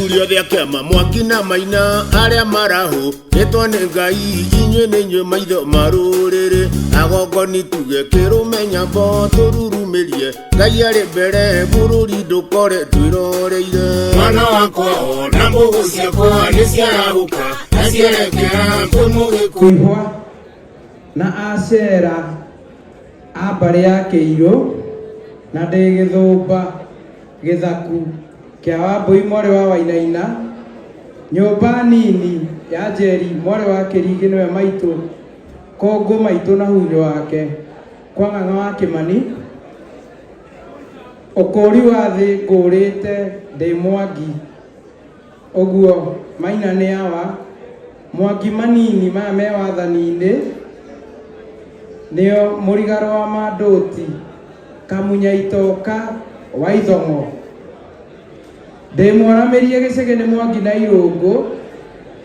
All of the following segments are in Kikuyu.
Athuri othe a kĩama mwaki na maina arĩa marahu rĩtwo nĩ Ngai inyuĩ nĩ inyuĩ maitho ma rũrĩrĩ agongoni tuge kĩrũme nyambo tũrurumĩrie Ngai arĩ mbere bũrũri ndũkore twĩroreire. Mwana wakwa ona mbũgũ ciakwa nĩ ciarahũka na cierekera kwĩ mũgĩkũyũ. Ihwa na Ashera a mbarĩ ya Kĩirũ, na ndĩ gĩthũmba gĩthaku kĩa Wambũi mwarĩ wa Wainaina, nyũmba nini ya Njeri mwarĩ wa Kĩringĩ nĩwe maitũ, Kũngũ maitũ na hunyũ wake, kwa Ng'ang'a wa Kĩmani, ũkũũri wa thĩ ngũũrĩte ndĩ Mwangi, ũguo Maina nĩ awa, Mwangi manini maya me wathani-inĩ nĩo Mũrigarũ wa Mandũti, Kamunya Itoka wa Ithong'o. Ndĩ mwaramĩrie gĩcegĩ nĩ Mwangi na Irũngũ,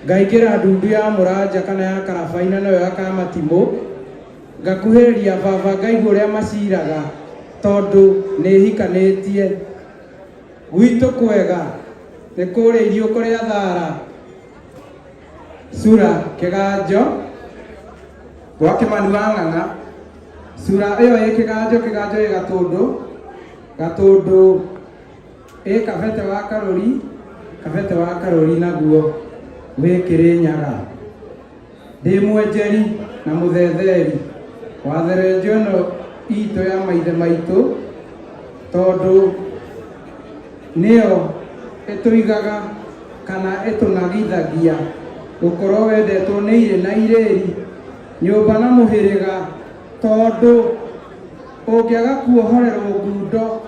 ngaingĩra ndundu ya Mũranja kana ya Karabaina noyo ya Kamatimũ, ngakuhĩrĩria baba ngaigua ũrĩa maciraga tondũ nĩ hikanĩtie. Gwitũ kwega nĩ kũrĩa iriũko rĩa thara, cura kĩganjo gwa Kĩmani wa Ng'ang'a. Cura ĩyo ĩ kĩganjo, kĩganjo ĩ Gatũndũ, Gatũndũ ĩ Kabete wa Karũri, Kabete wa Karũri naguo wĩ Kĩrĩnyaga. Ndĩ mwenjeri na mũthetheri wa therenjo ĩno itũ ya maithe maitũ, tondũ nĩyo ĩtũigaga kana ĩtũnagithagia gũkorwo wendetwo nĩ irĩ na irĩri, nyũmba na mũhĩrĩga, tondũ ũngĩaga kuohorerwo ngundo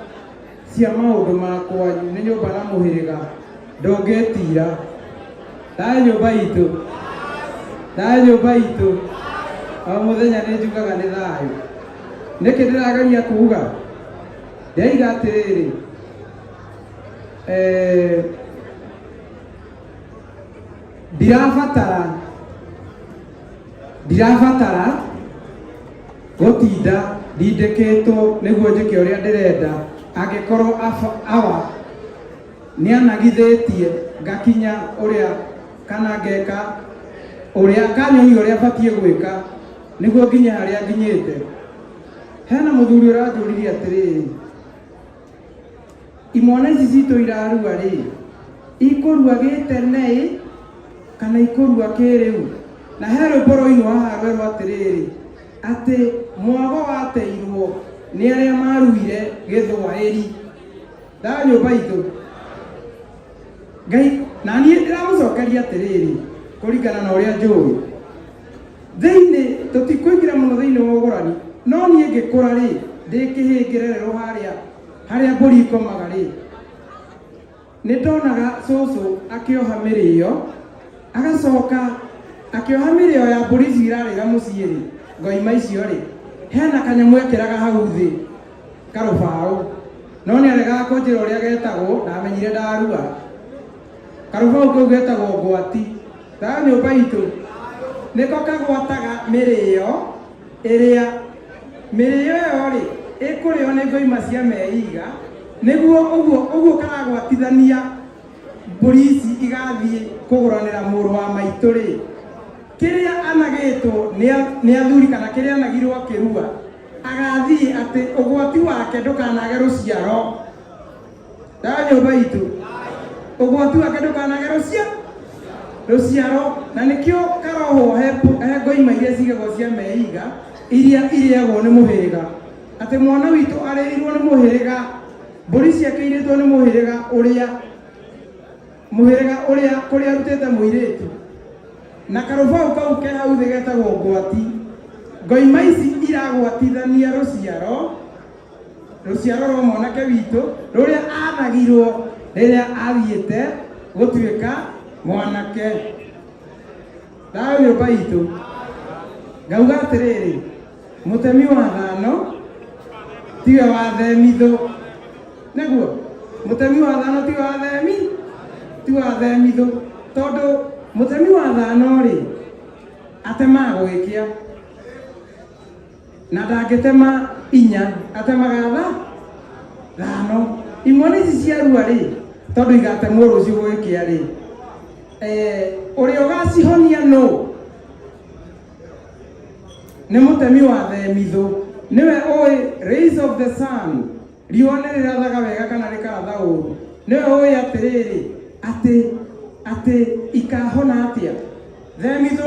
cia maũndũ ma kwanyu nĩ nyũmba na mũhĩrĩga, ndũngĩtira. Thayũ nyũmba itũ, thayũ nyũmba itũ. O mũthenya nĩ njugaga nĩ thayũ. Nĩkĩ ndĩrageria kuga? Ndĩraiga atĩrĩrĩ, eh, ndirabatara ndirabatara gũtinda ndindĩkĩtwo nĩguo njĩke ũrĩa ndĩrenda angĩkorwo awa nĩanagithĩtie ngakinya ũrĩa kana ngeka ũrĩa akanyonia ũrĩa batiĩ gwĩka nĩguo nginye harĩa nginyĩte. Hena mũthuri ũranjũririe atĩrĩrĩ, imwana ici citũ irarua rĩ, ikũrua gĩtene ĩ kana ikũrua kĩrĩu? Na he rwĩmbo rwainwo haha rwerwo atĩrĩrĩ, atĩ mwago wateirwo nĩ arĩa maruire gĩthwaĩri. Thayũ nyũmba itũ. Ngai na niĩ ndĩramũcokeria atĩrĩrĩ, kũringana na ũrĩa njũĩ thĩinĩ, tũtikũingĩra mũno thĩinĩ wa ũgũrani, no niĩ ngĩkũra rĩ, ndĩ kĩhĩĩ ngĩrererwo harĩa harĩa mbũri ikomaga rĩ, nĩ ndonaga cũcũ akĩoha mĩrĩo, agacoka akĩoha mĩrĩo ya mbũri ici irarĩra mũciĩ rĩ, ngoima icio rĩ, hena kanyamũ ekĩraga hau thĩ karũbaũ, no nĩ aregaga kũnjĩra ũrĩa getagwo, ndamenyire ndarua. Karũbaũ kau getagwo ngwati. Thayũ nyũmba itũ. Nĩko kagwataga mĩrĩo ĩrĩa, mĩrĩo ĩyo rĩ, ĩkũrĩo nĩ ngoima cia meiga, nĩguo ũguo ũguo karagwatithania mbũri ici igathiĩ kũgũranĩra mũrũ wa maitũ rĩ, kĩrĩa anagĩtwo nĩ athuri kana kĩrĩa anagirwo akĩrua, agathiĩ atĩ ũgwati wake ndũkanage rũciaro. Thayũ nyũmba itũ. Ũgwati wake ndũkanage rũciaro, na nĩkĩo karohwo he ngoima iria cigagwo cia meiga iria irĩagwo nĩ mũhĩrĩga, atĩ mwana witũ arĩirwo nĩ mũhĩrĩga, mbũri ciake irĩtwo nĩ mũhĩrĩga ũrĩa mũhĩrĩga ũrĩa kũrĩa arutĩte mũirĩtu, na karũbaũ kau ke hau thĩ getagwo ngwati. Ngoima ici iragwatithania rũciaro rũciaro rwa mwanake witũ rũrĩa athagirwo rĩrĩa athiĩte gũtuĩka mwanake. Thayũ nyũmba itũ. Ngauga atĩrĩrĩ, mũtemi wa thano tiwe wa themithũ. Nĩguo mũtemi wa thano tiwe wa themi ti wa themithũ, tondũ mũtemi wa thano rĩ atemaga gũgĩkĩa na ndangĩtema inya, atemaga tha thano. Imwana ici cia rua rĩ, Tondũ igatemwo rũciũ gũgĩkĩa rĩ, ũrĩa ũgacihonia nũ? Nĩ mũtemi wa themithũ, nĩwe ũĩ rays of the sun, riũa nĩ rĩrathaga wega kana rĩkaratha ũru. Nĩwe ũĩ atĩrĩrĩ, atĩ ikahona atĩa. Themithũ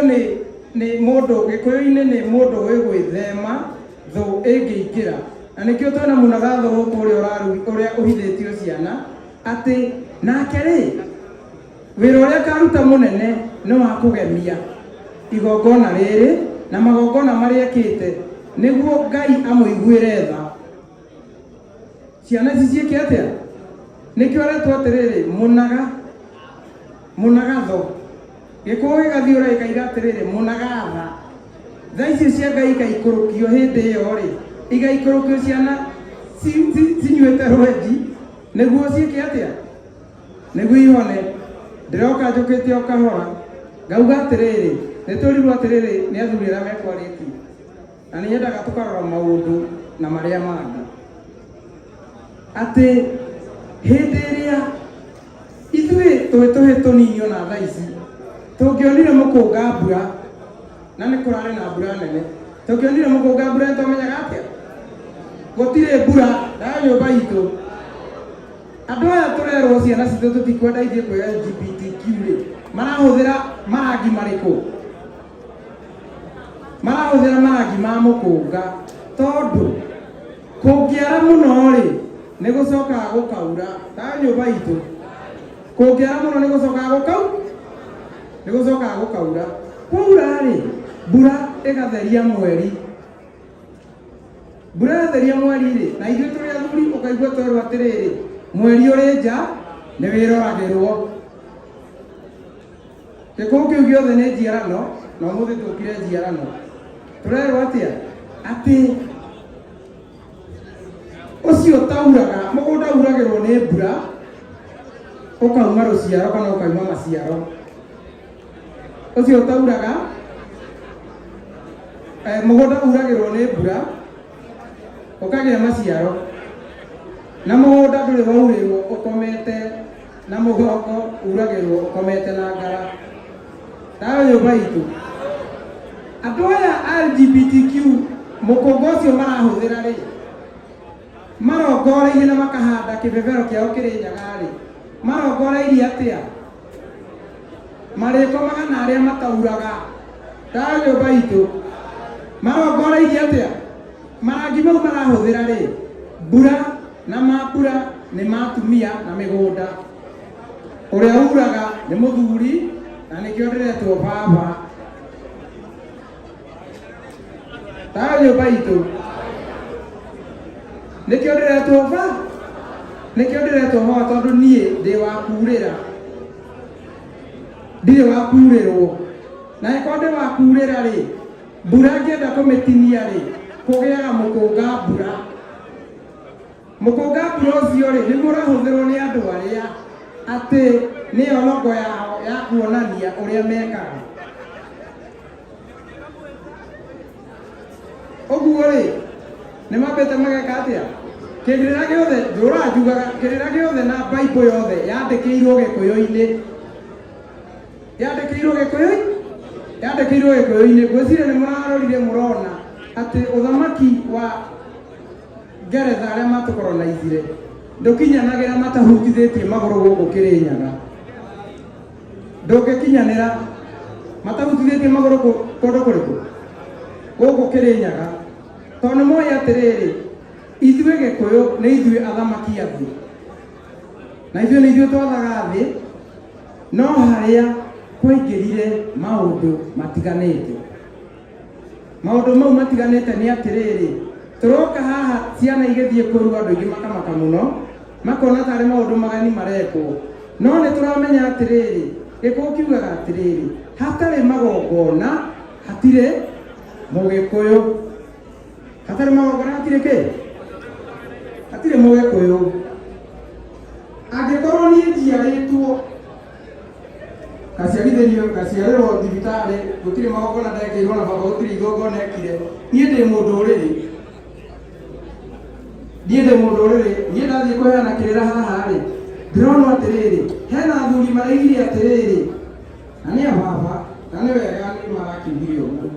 nĩ mũndũ, Gĩkũyũ-inĩ nĩ mũndũ ũĩ gwĩthema thũ ĩngĩingĩra. Na nĩkĩo twĩna mũnagatho gũkũ ũrĩa ũrĩa ũhithĩtio ciana, atĩ nake rĩ, wĩra ũrĩa akaruta mũnene nĩ wa kũgemia igongona rĩrĩ na magongona marĩa ekĩte, nĩguo Ngai amũiguĩre tha. Ciana ici ciĩke atĩa? Nĩkĩo aretwo atĩrĩrĩ, mũnaga, mũnagatho. Gĩkũyũ gĩgathiũra gĩkaiga atĩrĩrĩ, mũnagatha. Tha icio cia Ngai igaikũrũkio hĩndĩ ĩyo rĩ, igaikũrũkio ciana cinyuĩte rwenji, nĩguo ciĩke atĩa? Nĩguo ihone. Ndĩroka njũkĩte o kahora, ngauga atĩrĩrĩ, nĩ twĩrirwo atĩrĩrĩ nĩ athuri arĩa mekwarĩtie, na nĩ nyendaga tũkarora maũndũ na marĩa mangĩ, atĩ hĩndĩ ĩrĩa ithuĩ twĩ tũhĩ tũnini ona thaa ici, tũngĩonire mũkũnga mbura, na nĩ kũrarĩ na mbura nene, tũngĩonire mũkũnga mbura nĩ twamenyaga atĩa? Gũtirĩ mbura nayo nyũmba itũ. Andũ aya tũrerwo ciana citũ tũtikwenda ithiĩ kwĩ LGBTQ rĩ, marahũthĩra marangi marĩkũ? Marahũthĩra marangi ma mũkũnga, tondũ kũngĩara mũno rĩ, nĩ gũcokaga gũkaura. Tayo nyũmba itũ, kũngĩara mũno nĩ gũcokaga gũkau, nĩ gũcokaga gũkaura. Kwaura rĩ, mbura ĩgatheria mweri. Mbura yatheria mweri rĩ, na ithuĩ tũrĩ athuri ũkaigua twerwo atĩrĩrĩ, mweri ũrĩ nja nĩ wĩroragĩrwo. Gĩkũyũ kĩu gĩothe nĩ njiarano, na ũmũthĩ tũkire njiarano. Tũrerwo atĩa? Atĩ ũcio ũtauraga, mũgũnda uragĩrwo nĩ mbura, ũkauma rũciaro kana ũkauma maciaro. Ũcio ũtauraga, mũgũnda uragĩrwo nĩ mbura, ũkagĩa maciaro. Na mũgũnda ndũrĩ waurĩrwo ũkomete na mũgongo, uragĩrwo ũkomete na ngara. Tayo nyũmba itũ. Andũ aya a LGBTQ mũkũnga ũcio marahũthĩra rĩ, marongoreirie na makahanda kĩbebero kĩao kĩrĩ nyaga rĩ, marongoreirie atĩa? Marĩkomaga na arĩa matauraga. Tayo nyũmba itũ. Marongoreirie atĩa? Marangi mau marahũthĩra rĩ, mbura na mambura nĩ ma atumia na mĩgũnda. Ũrĩa uraga nĩ mũthuri, na nĩkĩo ndĩretwo baba. Tayo nyũmba itũ. Nĩkĩo ndĩretwo baba. Nĩkĩo ndĩretwo baba tondũ niĩ ndĩ wa kurĩra. Ndirĩ wa kurĩrwo. Na angĩkorwo ndĩ wa kurĩra rĩ, mbura ngĩenda kũmĩtinia rĩ, kũgĩaga mũkũnga mbura. Mũkũnga mbura ũcio rĩ, nĩguo ũrahũthĩrwo nĩ andũ arĩa atĩ nĩyo logo yao ya kuonania ũrĩa mekaga. Ũguo rĩ, nĩ mambĩte mageka atĩa? Kĩrĩra gĩothe, ndũraga njugaga, kĩrĩra gĩothe na Bible yothe yandĩkĩirwo Gĩkũyũ-inĩ. Yandĩkĩirwo Gĩkũyũ-inĩ? Yandĩkĩirwo Gĩkũyũ-inĩ. Ngwĩciria nĩ mũrarorire mũrona atĩ ũthamaki wa Ngeretha arĩa matũkoronaithire ndũkinyanagĩra matahutithĩtie magũrũ gũkũ Kĩrĩnyaga. Ndũngĩkinyanĩra matahutithĩtie magũrũ kũndũ kũrĩkũ? Gũkũ Kĩrĩnyaga. Tondũ nĩ moĩ atĩrĩrĩ, ithuĩ Gĩkũyũ nĩ ithuĩ athamaki a thĩ. Na ithuĩ nĩ ithuĩ twathaga thĩ, no harĩa kwaingĩrire maũndũ matiganĩte. Maũndũ mau matiganĩte nĩ atĩrĩrĩ, tũroka haha ciana igĩthiĩ kũrua andũ aingĩ makamaka mũno, makona tarĩ maũndũ mageni marekwo. No nĩ tũramenya atĩrĩrĩ, Gĩkũyũ kiugaga atĩrĩrĩ, hatarĩ magongona hatirĩ Mũgĩkũyũ. Hatarĩ magongona hatirĩ kĩ? Hatirĩ Mũgĩkũyũ. Angĩkorwo niĩ njiarĩtwo ngaciarithĩrio ngaciarĩrwo thibitarĩ gũtirĩ magongona ndekĩirwo na baba gũtirĩ igongona ekire, niĩ ndĩ mũndũrĩrĩ. Niĩ ndĩ mũndũrĩrĩ, niĩ ndathiĩ kũheana kĩrĩra haha rĩ, Ndĩrona atĩrĩrĩ, hena athuri maraigire atĩrĩrĩ, na nĩ a baba, na nĩ wega nĩ marakiugire ũguo,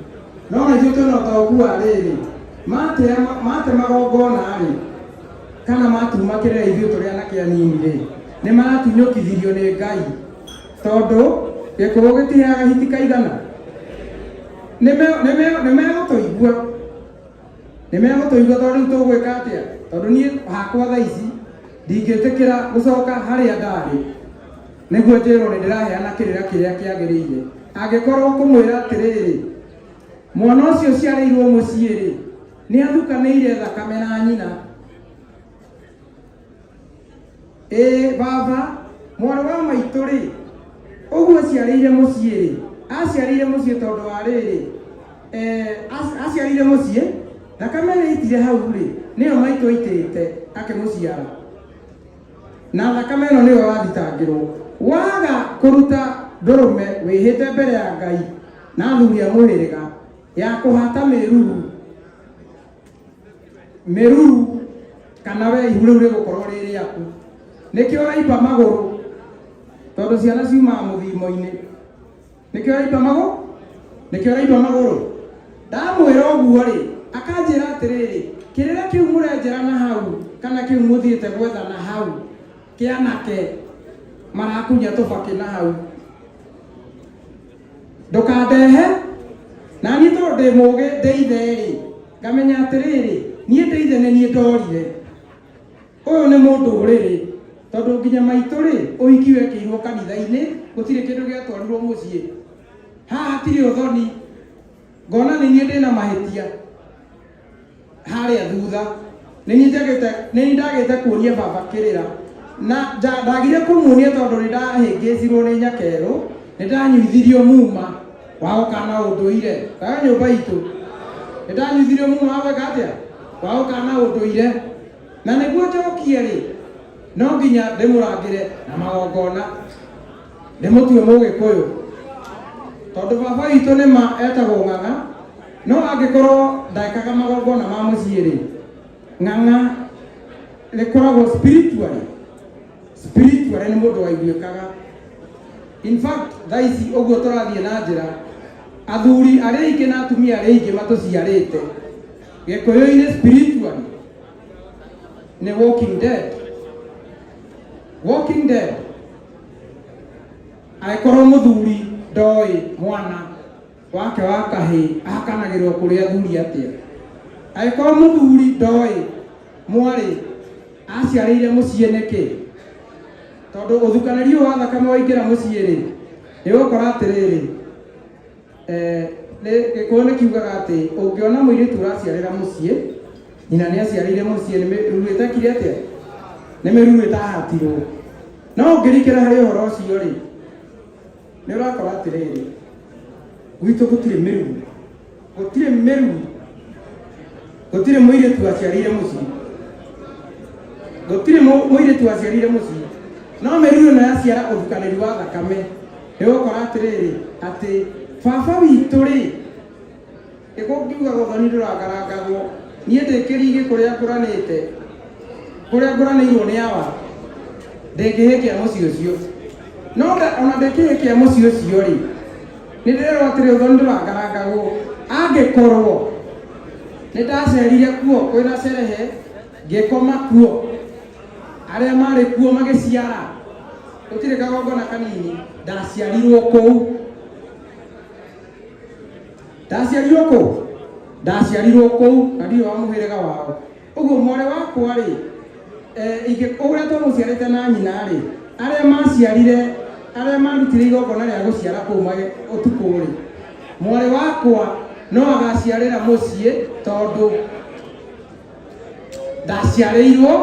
no na ithuĩ twĩna ũtaũku wa rĩrĩ, mate magongona rĩ, kana matuma kĩrĩra ithuĩ tũrĩ anake anini rĩ, nĩ maratunyũkithirio nĩ Ngai, tondũ gĩkũyũ gĩtiheaga hiti kaigana. Nĩ megũtũigua, nĩ megũtũigua, tondũ rĩu tũgwĩka atĩa? Tondũ niĩ hakwa thaa ici ndingĩtĩkĩra gũcoka harĩa ndarĩ nĩguo njĩrwo nĩ ndĩraheana kĩrĩra kĩrĩa kĩagĩrĩire. Angĩkorwo kũmwĩra atĩrĩrĩ, mwana ũcio ũciarĩirwo mũciĩ rĩ, nĩ athukanĩire thakame na nyina. Ĩĩ baba, mwarĩ wa maitũ rĩ, ũguo aciarĩire mũciĩ rĩ, aciarĩire mũciĩ tondũ wa rĩrĩ, aciarĩire mũciĩ, thakame ĩrĩa aitire hau rĩ, nĩyo maitũ aitĩte akĩmũciara. Na thakame ĩno nĩyo wathitangĩrwo. Waga kũruta ndũrũme wĩhĩte mbere ya Ngai na athuri a mũhĩrĩga ya kũhata mĩruru, mĩruru kana we ihu rĩu rĩgũkorwo rĩ rĩaku. Nĩkĩo ũraimba magũrũ, tondũ ciana ciumaga mũthimo-inĩ. Nĩkĩo ũraimba magũrũ, nĩkĩo ũraimba magũrũ. Ndamwĩra ũguo rĩ, akanjĩra atĩrĩrĩ, kĩrĩra kĩu mũrenjera na hau kana kĩu mũthiĩte gwetha na hau kĩanake marakunya tũbakĩ na hau, ndũkandehe. Na niĩ tondũ ndĩ mũgĩ ndĩ ithe-rĩ, ngamenya atĩrĩrĩ, niĩ ndĩ ithe nĩ niĩ ndorire. Ũyũ nĩ mũndũ ũrĩrĩ, tondũ nginya maitũ rĩ, ũhiki wekĩirwo kanitha-inĩ, gũtirĩ kĩndũ gĩatwarirwo mũciĩ. Haha hatirĩ ũthoni, ngona nĩ niĩ ndĩna mahĩtia harĩa thutha. Nĩ niĩ njagĩte, nĩ niĩ ndagĩte kuonia baba kĩrĩra. Na ndagire kũmuonia tondũ nĩ ndahĩngĩcirwo nĩ nyakerũ, nĩ ndanyuithirio muma wa gũkana ũndũire. Ndaga nyũmba itũ. Nĩ ndanyuithirio muma wa gwĩka atĩa? Wa gũkana ũndũire. Na nĩguo njokie rĩ, no nginya ndĩmũrangĩre na magongona, ndĩmũtue mũgĩkũyũ. Tondũ baba witũ nĩ ma etagwo Ng'ang'a, no angĩkorwo ndekaga magongona ma mũciĩ rĩ, Ng'ang'a rĩkoragwo spiritually, spiritually nĩ mũndũ waiguĩkaga. In fact, thaa ici ũguo tũrathiĩ na njĩra, athuri arĩa aingĩ na atumia arĩa aingĩ matũciarĩte Gĩkũyũ-inĩ spiritually nĩ walking dead. Walking dead. Angĩkorwo mũthuri ndoĩ mwana wake wa kahĩĩ ahakanagĩrwo kũrĩ athuri atĩa? Angĩkorwo mũthuri ndoĩ mwarĩ aciarĩire mũciĩ nĩkĩ? Tondũ ũthukanĩri ũyũ wa thakame waingĩra mũciĩ rĩ, nĩ ũgũkora atĩrĩrĩ, Gĩkũyũ nĩ kiugaga atĩ ũngĩona mũirĩtu ũraciarĩra mũciĩ, nyina nĩ aciarĩire mũciĩ, nĩ mĩruru ĩtekire atĩa? Nĩ mĩruru ĩtahatirwo. No ũngĩrikĩra harĩ ũhoro ũcio rĩ, nĩ ũrakora atĩrĩrĩ, gwitũ gũtirĩ mĩruru, gũtirĩ mĩruru, gũtirĩ mũirĩtu aciarĩire mũciĩ, gũtirĩ mũirĩtu aciarĩire mũciĩ. No mĩruru ĩno yaciara ũthukanĩri wa thakame. Nĩ ũgũkora atĩrĩrĩ, atĩ baba witũ rĩ, nĩkũngiuga ũthoni ndũrangarangagwo, niĩ ndĩ kĩrigĩ kũrĩa ngũranĩte, kũrĩa ngũranĩirwo nĩ awa, ndĩ kĩhĩ kĩa mũciĩ ũcio. No ona ndĩ kĩhĩ kĩa mũciĩ ũcio rĩ, nĩ ndĩrerwo atĩrĩ, ũthoni ndũrangarangagwo, angĩkorwo nĩ ndacerire kuo kwĩna cerehe, ngĩkoma kuo, arĩa marĩ kuo magĩciara, gũtirĩ kagongona kanini, ndaciarirwo kũu. Ndaciarirwo kũu, ndaciarirwo kũu na ndirĩ wa mũhĩrĩga wao. Ũguo mwarĩ wakwa rĩ, ũrĩa twamũciarĩte na nyina rĩ, arĩa maciarire, arĩa marutire igongona rĩa gũciara kũu ũtukũ rĩ, mwarĩ wakwa no agaciarĩra mũciĩ tondũ ndaciarĩirwo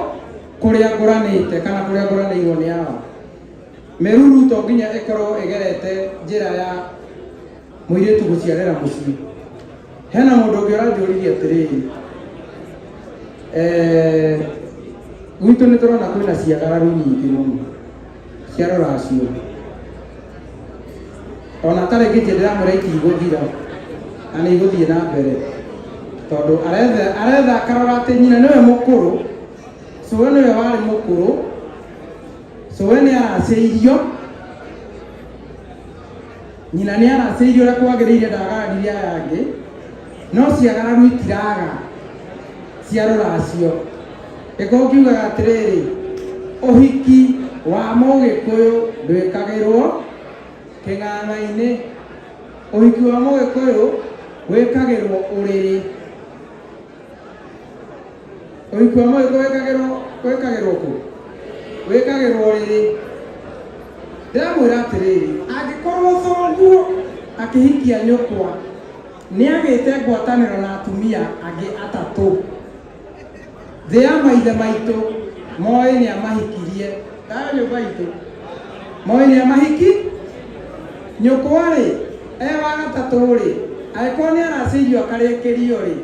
kũrĩa ngũranĩte kana kũrĩa ngũranĩirwo nĩ awa. Mĩruru to nginya ĩkorwo ĩgerete njĩra ya mũirĩtu gũciarĩra mũciĩ. Hena mũndũ ũngĩ ũranjũririe atĩrĩrĩ, gwitũ nĩ tũrona kwĩna ciagararu nyingĩ mũno cia rũracio. Ona atarĩkĩtie ndĩramwĩra itigũthira na nĩ igũthiĩ na mbere, tondũ aretha akarora atĩ nyina nĩwe mũkũrũ, cũwe nĩwe warĩ mũkũrũ, Cũwe nĩ aracĩirio, nyina nĩ aracĩirio ũrĩa kwagĩrĩire, ndagararire aya angĩ, no ciagararu itiraga cia rũracio. Gĩkũyũ kiugaga atĩrĩrĩ, ũhiki wa Mũgĩkũyũ ndwĩkagĩrwo kĩng'ang'a-inĩ, ũhiki wa Mũgĩkũyũ wĩkagĩrwo ũrĩrĩ. Ũhiki wa Mũgĩkũyũ wĩkagĩrwo wĩkagĩrwo kũ? Wĩkagĩrwo ũrĩrĩ. Ndĩramwĩra atĩrĩrĩ, angĩkorwo thoguo akĩhikia nyũkwa nĩagĩte ngwatanĩro na atumia angĩ atatũ, thĩ ya maithe maitũ moĩ nĩamahikirie. Thayũ nyũmba itũ. Moĩ nĩamahiki nyũkwa rĩ, e wa gatatũ rĩ, angĩkorwo nĩaracĩirio akarĩkĩrio rĩ,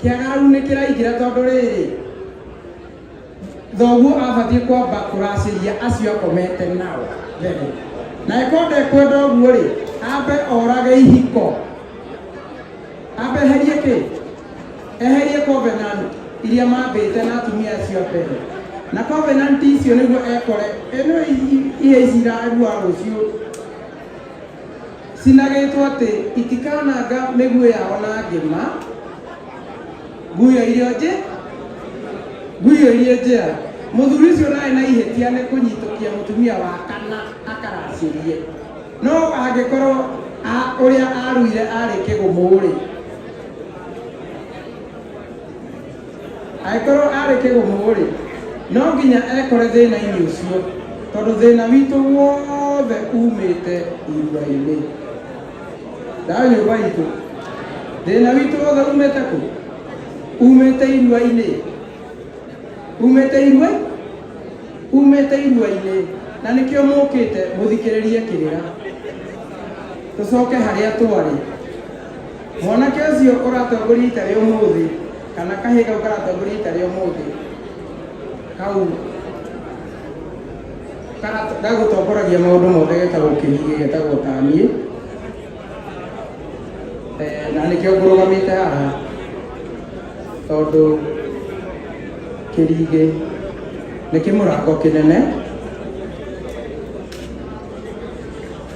kĩagararu nĩ kĩraingĩra tondũ rĩrĩ, thoguo abatiĩ kwamba kũracĩria acio akomete nao mbere. Na angĩkorwo ndekwenda ũguo rĩ, ambe orage ihiko, ambe eherie kĩ? Eherie covenant iria mambĩte na atumia acio a mbere. Na covenant icio nĩguo ekore, ĩno ihe ici irarua rũciũ cinagĩtwo atĩ itikananga mĩguĩ yao na ngĩma, nguyo iria njĩ nguyo iria njĩra. Mũthuri ũcio ndarĩ na ihĩtia nĩ kũnyitũkia mũtumia wa kana akaracĩrie, no angĩkorwo ũrĩa aruire arĩ kĩgũmũ-rĩ, angĩkorwo arĩ kĩgũmũ-rĩ, no nginya ekore thĩna-inĩ ũcio, tondũ thĩna witũ wothe umĩte irua-inĩ. Thayũ nyũmba itũ. Thĩna witũ wothe umĩte kũ? Umĩte irua-inĩ. Umĩte irua? Umĩte irua-inĩ. Na nĩkĩo mũkĩte mũthikĩrĩrie kĩrĩra. Tũcoke harĩa twarĩ. Mwanake ũcio ũratongoria ita rĩa ũmũthĩ, kana kahĩĩ kau karatongoria ita rĩa ũmũthĩ, kau gagũtongoragia maũndũ mothe getagwo kĩrigĩ, getagwo taniĩ. Na nĩkĩo ngũrũgamĩte haha, tondũ kĩrigĩ nĩ kĩmũrango kĩnene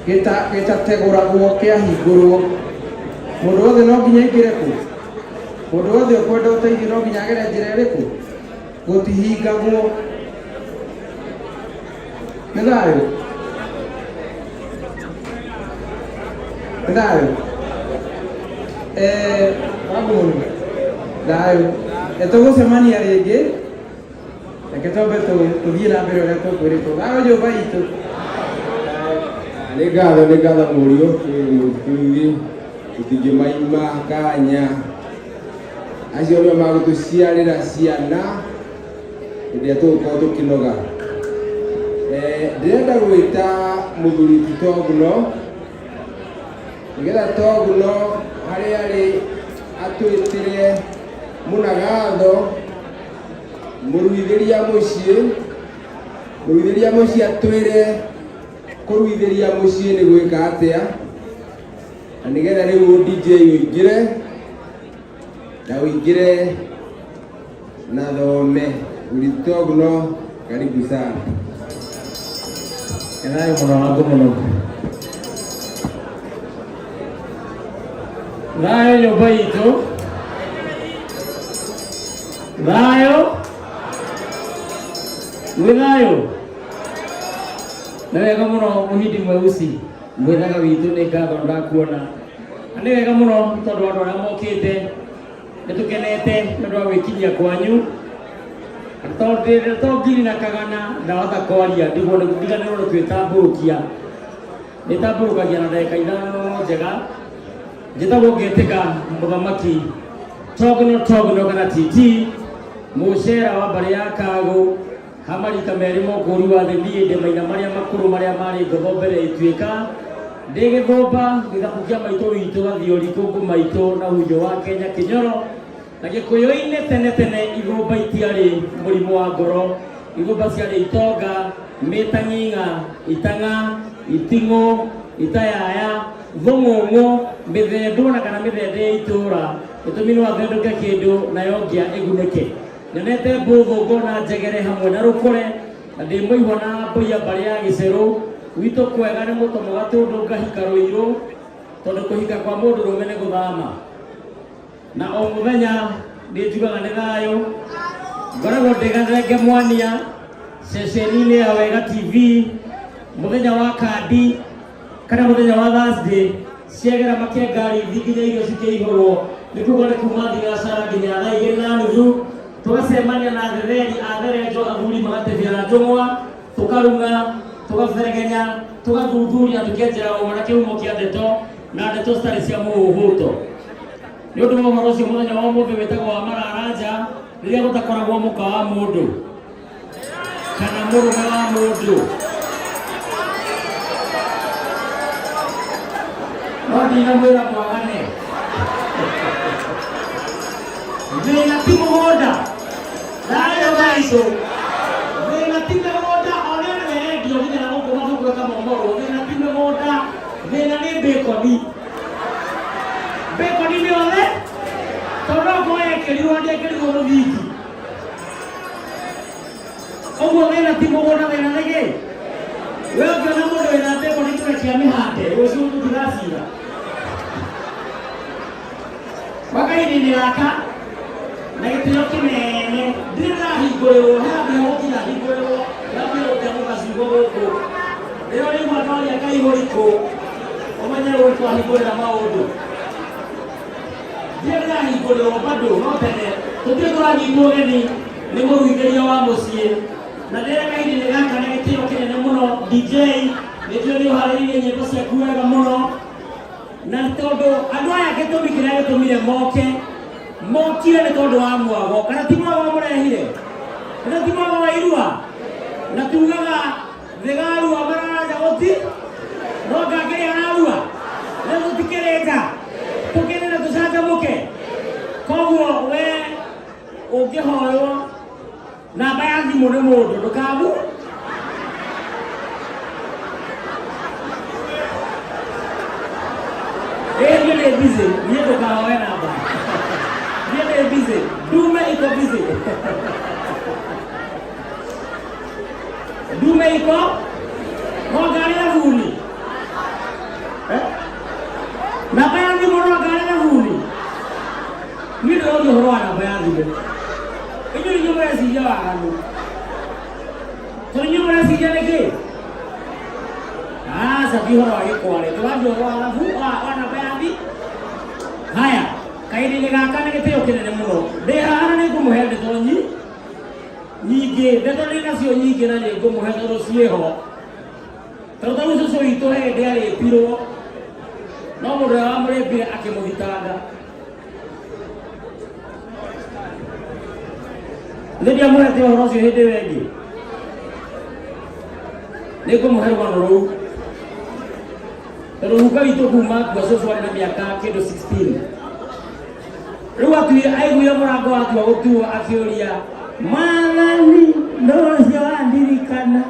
gĩtategũragwo kĩahingũrwo. Mũndũ wothe no nginya aingĩre kũ? Mũndũ wothe ũkwenda ũteithio no nginya agere njĩra ĩrĩkũ? Gũtihingagwo. Nĩ thayũ? Nĩ thayũ? Wangu mũno. Thayũ. Nĩtũgũcemania rĩngĩ. Reke twambe tũthiĩ na mbere ũrĩa tũkwĩrĩtwo. Thayũ nyũmba itũ. Nĩ ngatho, nĩ ngatho mũriũ, mũthuri tũtingĩmaima kanya. Acio nĩo magũtũciarĩra ciana hĩndĩ ĩrĩa tũgũkorwo tũkĩnoga. Ndĩrenda gwĩta mũthuri ti Togno, nĩgetha Togno harĩa arĩ atwĩtĩre mũnagatho mũruithĩria mũciĩ, mũruithĩria mũciĩ atwĩre kũruithĩria mũciĩ nĩ gwĩka atĩa, na nĩgetha rĩu DJ ũingĩre na ũingĩre na thome. Mũritogno, karibu sana. Thayũ mũno wangu mũno. Thayũ nyũmba itũ. Thayũ. Mwĩ thayũ. Nĩ wega mũno mũhindi mweusi mwĩthaga witũ, nĩ ngatho ndakuona. Na nĩ wega mũno tondũ andũ arĩa mokĩte nĩ tũkenete nĩ ũndũ wa gwĩkinyia kwanyu. Tondũ to ngiri na kagana ndahota kwaria, ndigwo ndiganĩrwo nĩ kwĩtambũrũkia. Nĩtambũrũkagia na ndagĩka 5 njega. Njĩtagwo Ngetĩka Mũthamaki Togno Togno kana TT, mũcera wa mbarĩ ya Kagũ, hamarika merĩ mokũri wa thĩ. Niĩ ndĩ maina marĩa makũrũ marĩa marĩ ngotho mbere ituĩka, ndĩ gĩthũmba gĩthaku kĩa maitũ witũ gathiori kũngũ maitũ na hunjo wa Kenya kĩnyoro na gĩkũyũ-inĩ. Tene tene ithũmba itiarĩ mũrimũ wa ngoro, ithũmba ciarĩ itonga, mĩtang'ing'a, itang'a, iting'ũ, itayaya, thũng'ũng'ũ, mĩthendũ na kana mĩthende ya itũũra. Gĩtũmi no athendũke kĩndũ nayo ngĩa ĩgunĩke. Nyonete mbũthũ ngona njegere hamwe na rũkũre. Na ndĩ mũihwa na mbũi ya mbarĩ ya gĩcerũ. Gwitũ kwega nĩ mũtomo gatũndũ ngahika rũirũ, tondũ kũhika kwa mũndũ rũme nĩ gũthama. Na o mũthenya nĩ njugaga nĩ thayũ. Ngoragwo ndĩ Gathenge Mwania ceceni-inĩ ya Wega TV mũthenya wa kandi kana mũthenya wa Thursday ciagera makenga rithi nginya irio cikĩihũrwo nĩ kuga nĩ kuma thinacara nginya thaa 2:30 tũgacemania na thetheri a therenjo athuri magatebera njũng'wa tũkarung'a tũgaberegenya tũgathuthuria tũkenjera ũma na kĩhumo kĩa ndeto na ndeto citarĩ cia mũhũhũto. Nĩ ũndũ wa ũhoro ũcio mũthenya wa ũmũthĩ wĩtagwo wa mararanja rĩrĩa gũtakoragwo mũka wa mũndũ kana mũrũme wa mũndũ. No ndinamwĩra mwagane. Thĩna ti mũgũnda. Thayũ maitũ. Thĩna ti mĩgũnda ona nĩwe endio nginya na gũkũ mabuku ĩkamomorwo. Thĩna ti mĩgũnda. Thĩna nĩ mbĩkoni. Mbĩkoni nĩ othe. Tondũ no korwo yekĩrirwo ndĩekĩrirwo mũthingi. Ũguo thĩna ti mũgũnda, thĩna nĩ kĩ? We ũngĩona mũndũ wĩna mbĩkoni tũreke amĩhande, rũciũ tũtiracira. Kwa kahinda-inĩ gaka na gĩtĩo kĩnene ndirĩ ndĩrahingũrĩrwo he handũ hegũkinya hingũrĩrwo ndambie gũtemũka ciugo gũkũ rĩrĩa ũrĩigua twaria kaihũrikũ ũmenye rĩu twahingũrĩra maũndũ. Ndirĩ ndĩrahingũrĩrwo bado no tene tũtirĩ tũranyitwo ũgeni nĩ mũruithĩria wa mũciĩ na ndĩre kahinda-inĩ gaka na gĩtĩo kĩnene mũno. DJ nĩnjũĩ nĩ ũharĩrĩirie nyĩmbo ciaku wega mũno na tondũ andũ aya gĩtũmi kĩrĩa gĩtũmire moke mokire nĩ tondũ wa mwago kana ti mwago mũrehire na ti mwago wa irua na tugaga thĩgarua mararaja gũti no ngangĩrĩ ararua rĩu tũtikĩrĩ nja tũkĩrĩ na tũcanjamũke. Koguo we ũngĩhoywo namba ya thimũ nĩ mũndũ ndũkamu ĩĩ niĩ ndĩ busy, niĩ ndũkahoe namba, niĩ ndĩ busy, ndume iko busy, ndume iko no ngarĩ thabuni. Eh? Namba ya thimũ no ngarĩ thabuni. Niĩ ndĩroria ũhoro wa namba ya thimũ. Inyuĩ inyuĩ mũreciria waganu tondũ inyuĩ mũreciria nĩkĩ? Aca ti ũhoro wa gĩkware, tũraria ũhoro wa thabu wa namba ya thi. Haya, kahinda-inĩ gaka nĩ gĩtĩo kĩnene mũno ndĩ haha na nĩngũmũhe ndeto nyingĩ, ndeto ndĩ nacio nyingĩ na nĩngũmũhe tondũ ciĩho. Tondũ ta rĩu cũcũ witũ he hĩndĩ arĩpirwo no mũndũ ũrĩa wamũrĩpire akĩmũthitanga. Nĩ ndiamũhete ũhoro ũcio hĩndĩ ĩyo ĩngĩ. Nĩ ngũmũhe rũgano rũu. Tondũ guka witũ kuma akua cũcũ arĩ na mĩaka kĩndũ 16. Rĩu atuire aiguire mũrango watua gũtuo akĩũria Mwathani nũ ũcio wandirikana?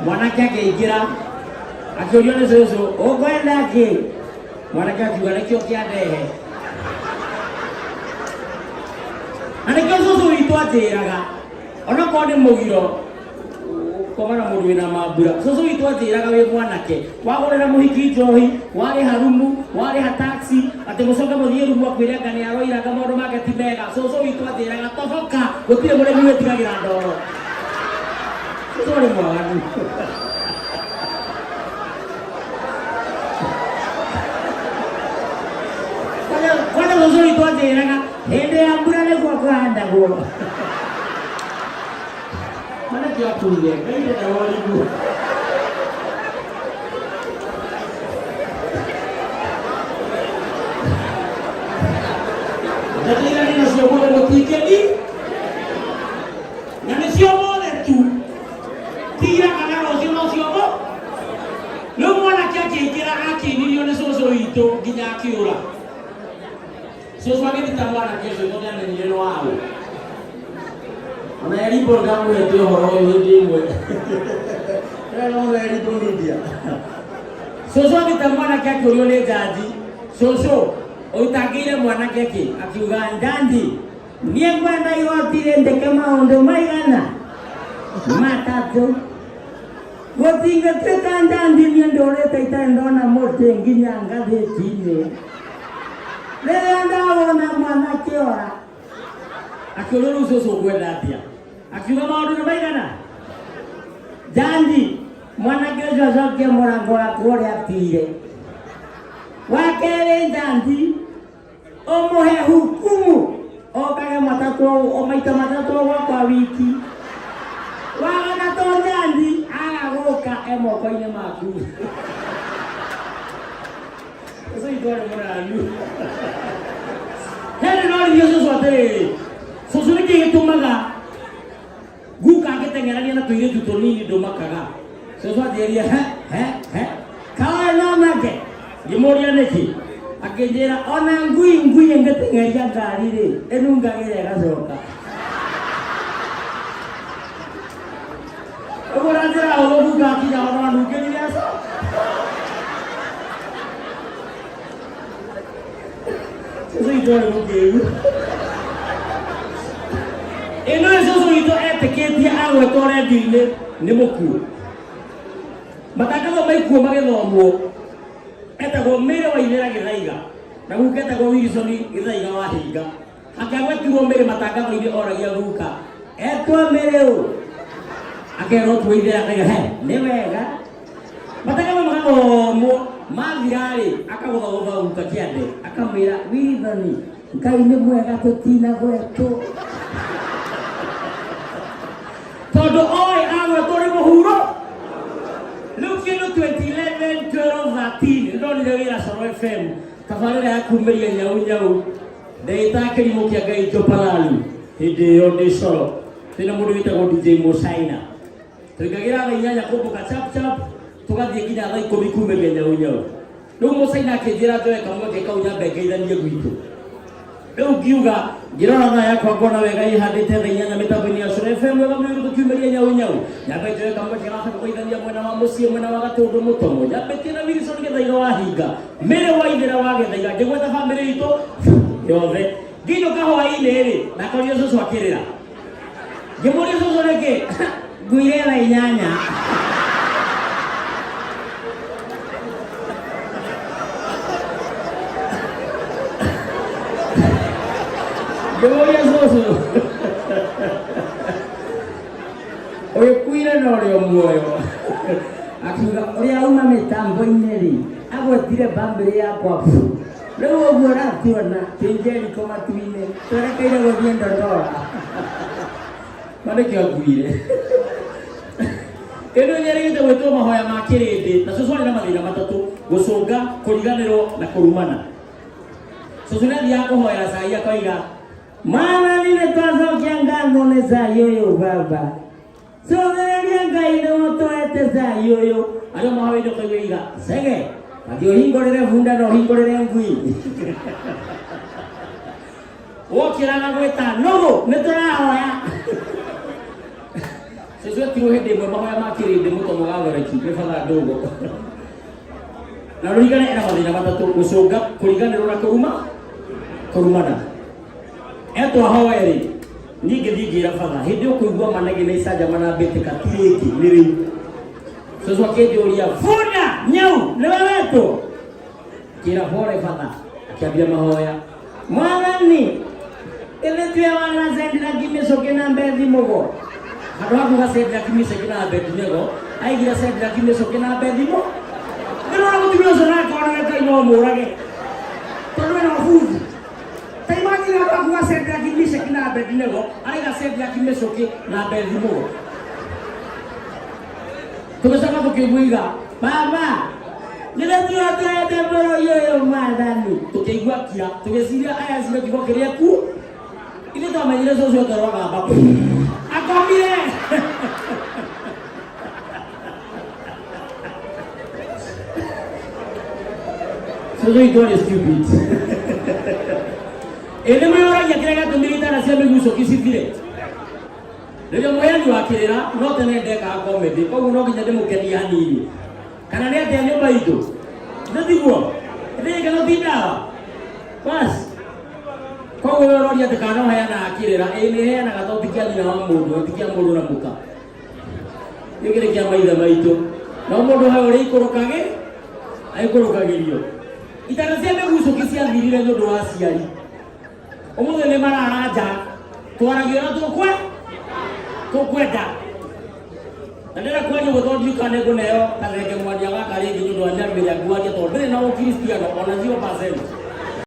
Mwanake akĩingĩra akĩũrio nĩ cũcũ ũkwenda kĩ? Mwanake akiuga nĩkĩo kĩandehe. Na nĩkĩo cũcũ witũ anjĩraga onokorwo nĩ mũgiro gũkoma na mũndũ wĩna mambura. Cũcũ witũ anjĩraga wĩ mwanake wagũrĩra mũhiki njohi, warĩha rumu, warĩha taxi, atĩ mũcoke mũthiĩ rumu akwĩre anga nĩ aroira anga maũndũ make ti mega. Cũcũ witũ anjĩraga toboka, gũtirĩ mũrĩmi wĩtigagĩra ndoro. Cũcũ arĩ mwaganu. Kwanza cũcũ witũ anjĩraga hĩndĩ ya mbura nĩguo kũhandagwo. Mwanake akuire, Ngai ndendaga ũrimũ. Ndeto iria ndĩ nacio ũmũthĩ mũtingĩthi na nĩcio mothe tu ti ira kana rũciũ no cio mo. Rĩu mwanake akĩingĩra akĩinirio nĩ cũcũ witũ nginya akĩũra. Cũcũ agĩthita mwanake ũcio tondũ nĩamenyire nĩ waũ. Ona Eribo ndamũhete ũhoro ũyũ hĩndĩ ĩmwe. Ĩno Eribo media. Cũcũ agĩta mwanake akĩũrio nĩ njanji. Cũcũ, Ũitangĩire mwanake kĩ? Akiuga ndandi niĩ ngwenda igoti rĩndĩke maũndũ maigana matatũ. Gũtingĩtuĩka ndandi niĩ ndũrĩte itarĩ ndona mũtĩ nginya ngathĩti-inĩ. Rĩrĩa ndawona mwanake ora. Akĩũria rĩu cũcũ ũkwenda atĩa? Akiuga maũndũ nĩ maigana. Ndandi mwanake ũcio acokie mũrango waku ũrĩa atiire. Wa kerĩ ndandi ũmũhe hukumu okage matatũ o maita matatũ ũguo kwa wiki. Wa gatatũ ndandi aga gũka e moko-inĩ maku. Ũcio witũ arĩ mũranu. Hĩndĩ noririe cũcũ atĩrĩrĩ, cũcũ nĩkĩ gĩtũmaga guka angĩteng'erania na tũirĩtu tũnini ndũmakaga? Cũcũ anjĩrire he he he kaoe no make. Ngĩmũria nĩkĩ? Akĩnjĩra ona ngui ngui ĩngĩteng'eria ngari rĩ ĩnungagĩra ĩgacoka. Ũguo na njĩra hũthũ guka akinya ho no anungĩrire acoka. Cũcũ witũ arĩ mũkĩgu. Ĩno ĩ cũcũ witũ etĩkĩtie agwetwo rendio-inĩ nĩ mũkuũ. Matangatho ma ikuũ magĩthomwo etagwo Mary Waithera Gĩthaiga na guka etagwo Wilson Gĩthaiga wa Hinga. Akĩagwetirwo Mary matangatho-inĩ oragia guka etwo Mary ũ? Akerwo tu Waithera akaiga he nĩ wega. Matangatho magathomwo mathira-rĩ akagũthagũtha guka kĩande akamwĩra Wilson Ngai nĩ mwega tũtinagwetwo. Tondũ oĩ agwetwo nĩ mũhuro. Rĩu kĩndũ 2011 12 13 nĩndonire wĩra Coro FM tabarĩra ya kumĩria nyau nyau ndĩĩtaga kĩrimũ kĩa Ngai Njopalalu hĩndĩ ĩyo ndĩ Coro twĩna mũndũ wĩtagwo DJ Mũcaina tũingagĩra thaa inyanya kũmbũka chap chap tũgathiĩ nginya thaa ikũmi kumĩria nyau nyau. Rĩu Mũcaina akĩnjĩra njoe kamweke kau nyambe ngeithanie gwitũ. Rĩu ngiuga ngĩrora thaa yakwa ngona wega ĩhandĩte thaa inyanya mĩtambo-inĩ ya Coro FM wega mũno tũkiumĩria nyau nyau. Nyambe njoe kamweke gaka kũgeithania mwena wa mũciĩ mwena wa Gatũndũ Mũtomo. Nyambĩtie na Wilson Gĩthaiga wa Hinga. Mary Waithera wa Gĩthaiga ngĩgweta bamĩrĩ itũ yothe. Ngĩinũka hwaĩ-inĩ rĩ ndakorire cũcũ akĩrĩra. Ngĩmũria cũcũ nĩkĩ? Nguire thaa inyanya. Ngĩmũria cũcũ ũgĩkuire na ũrĩ o muoyo. Akiuga ũrĩa auma mĩtambo-inĩ rĩ agwetire bamĩrĩ yakwa rĩu ũguo ũratuona twĩ Jericho matu-inĩ twerekeire gũthiĩ Ndondora. Ma nĩkĩo akuire. Ĩno nyerĩgĩte gwĩtwo mahoya ma kĩrĩndĩ na cũcũ arĩ na mathĩna matatũ gũcũnga kũriganĩrwo na kũrumana. Cũcũ nĩ athiaga kũhoera cai akoiga Mwathani nĩ twacokia ngatho nĩ cai ũyũ baba. Cũthĩrĩria Ngai nĩwe ũtũhete cai ũyũ. Arĩa mahoire ũkaigua iga cege atĩ ũhingũrĩre bunda na ũhingũrĩre ngui. Wokĩraga gwĩta nũgũ nĩ tũrahoya. Cũcũ etirwo hĩndĩ ĩmwe mahoya ma kĩrĩndĩ mũtomo gathoreki nĩ batha ndũgũ. Na rũrigane ena mathĩna matatũ gũcũnga kũriganĩrwo na kũruma kũrumana. Etwo ahoe rĩ niĩ ngĩthiĩ ngĩra batha hĩndĩ ĩyo kũigua manegi na icanjama na mbĩtĩka ti rĩngĩ nĩ rĩu. Cũcũ akĩnjũria bunda nyau nĩwe wetwo kĩra pole batha akĩambia mahoya mwathani ithuĩ twĩ wana Shadraki Meshaki na Abednego handũ ha kuga Shadraki Meshaki na Abednego aigire Shadraki Meshaki na Abednego ndĩrona mũtumia ũcio nake onage Ngai no mũrage tondũ ena ũbuthi ta imagine handũ ha kuga Shadraki Meshaki na Abednego araiga Shadraki Meshaki na Abednego tũgĩcoka tũkĩmũiga baba nĩtũtiga tũrete bũrũri ũyũ mwathani tũkĩigua kira tũgĩciria aya cire kiugo kĩrĩa ku ithuĩ twamenyire cũcũ toro agamba akomire cũcũ witũ arĩ stupid ĩ nĩ mwĩyũragia kĩrĩa gĩatũmire itanda cia mĩgucũki cithire. Rĩrĩa mũheani wa kĩrĩra no tene ndekaga comedy koguo no nginya ndĩmũkenie hanini. Kana nĩ atĩa nyũmba itũ? Nĩ tiguo? Ĩndĩ gĩkeno ti ndawa. Bas. Koguo we ũroria atĩ kana ũheanaga kĩrĩra, ĩĩ nĩ heanaga tondũ ti kĩa nyina wa mũndũ, ti kĩa mũndũ na mũka. Gĩkĩ nĩ kĩa maithe maitũ. No mũndũ he ũrĩa ikũrũkagĩ, aikũrũkagĩrio. Itanda cia mĩgucũki ciathirire nĩ ũndũ wa aciari. Ũmũthĩ nĩ marara nja, twaragia ũrĩa tũkwe, tũkwenda. Na ndĩrenda kwaria ũguo tondũ ndiũĩ kana nĩngũneo kathenge mwaria gaka rĩngĩ nĩ ũndũ wa mĩario ĩrĩa ngwaria tondũ ndĩrĩ na ũkristiano ona 0%.